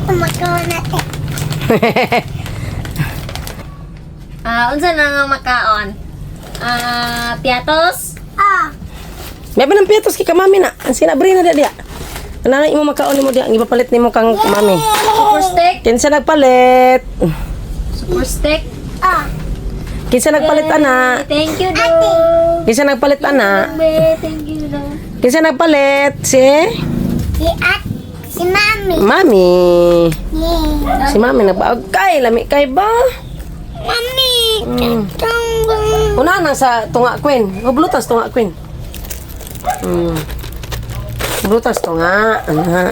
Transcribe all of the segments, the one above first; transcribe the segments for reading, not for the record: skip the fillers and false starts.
Makaon natin. Ah, unsa na nga makaon? Ah, piatos? Ah. May ba ng piatos kay ka mami na? Ang sinabri na diya. Ano na imo makaon nimo diya? Ang ipapalit nimo kang mami. Super steak? Kinsa nagpalit? Super steak? Ah. Kinsa nagpalit ana? Thank you, dong. Kinsa nagpalit ana? Be, thank you, dong. Kinsa nagpalit? Si Si at si Mami. Mami. Yeah. Si Mami nagbaog kay lami kay ba? Mami. Tunggu. Una na sa tunga queen. Hublutas tunga queen. Hublutas tunga. Ana.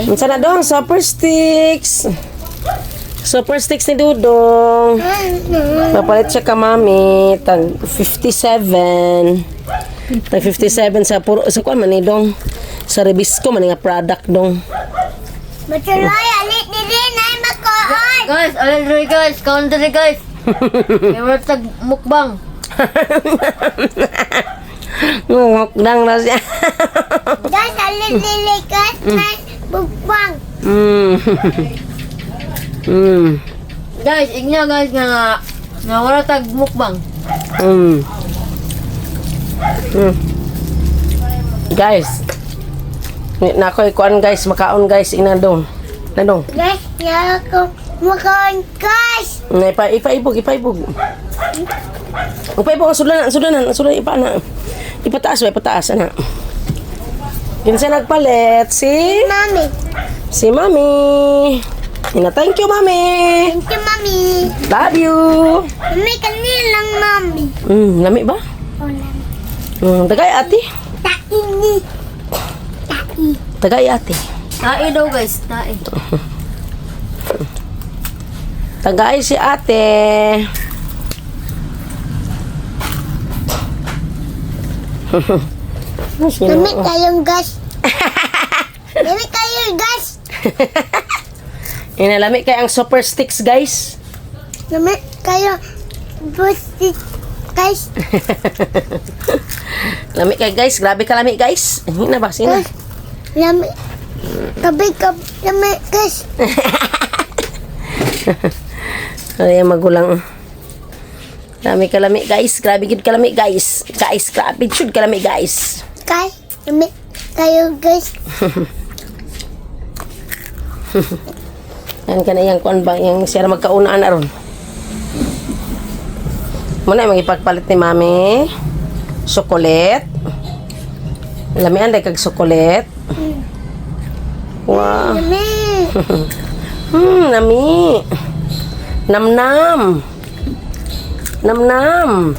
Unsa na dong? Super sticks. Super sticks ni Dudong. Papalit siya ka mami tag 57. Tag 57 sa puro sa kuan man ni dong. Sa Rebisco man ni nga product dong. Matuloy, alit dili na makaon. Guys, alin diri guys, kaon diri guys. Kaya tag mukbang. Ngukdang na siya. Guys, alit dili guys na bukbang. Guys, igna guys nga nga nga wala tag mukbang. Guys. Na ako ikuan guys, makaon guys ina dong. Na dong. Guys, na ako makaon guys. Na ipa ipaibog, ipaibog. Ipaibog ang sudlanan, ang sudlanan, ang sudlanan ipa na. Ipataas ba, ipataas ana. Kinsa nagpalit si Mami. si Mami. Ina, thank you Mami. Thank you, Mami. Love you. Mami, kanilang Mami. Lami ba? Wala. Tagay ate. Taini. Tai. Tagay ate. Tae daw guys, tae. Tagay si ate. Lami kayong gas. Lami kayong gas. Inalami kay ang super sticks guys. Lami kayo busit guys. Lami kay guys, grabe ka lami guys. Hina ba sina? Guys. Lami. Kabi kab lami guys. Ay magulang. Lami ka lami guys, grabe gid kalami guys. Guys, grabe jud kalami guys. Guys, lami kayo guys. Yan ka na iyang kuan ba yang siya ra magkaunaan aron. Muna magipagpalit ni mami. Chocolate. Lamian day kag chocolate. Wow. Lami. Nami. Namnam. Namnam.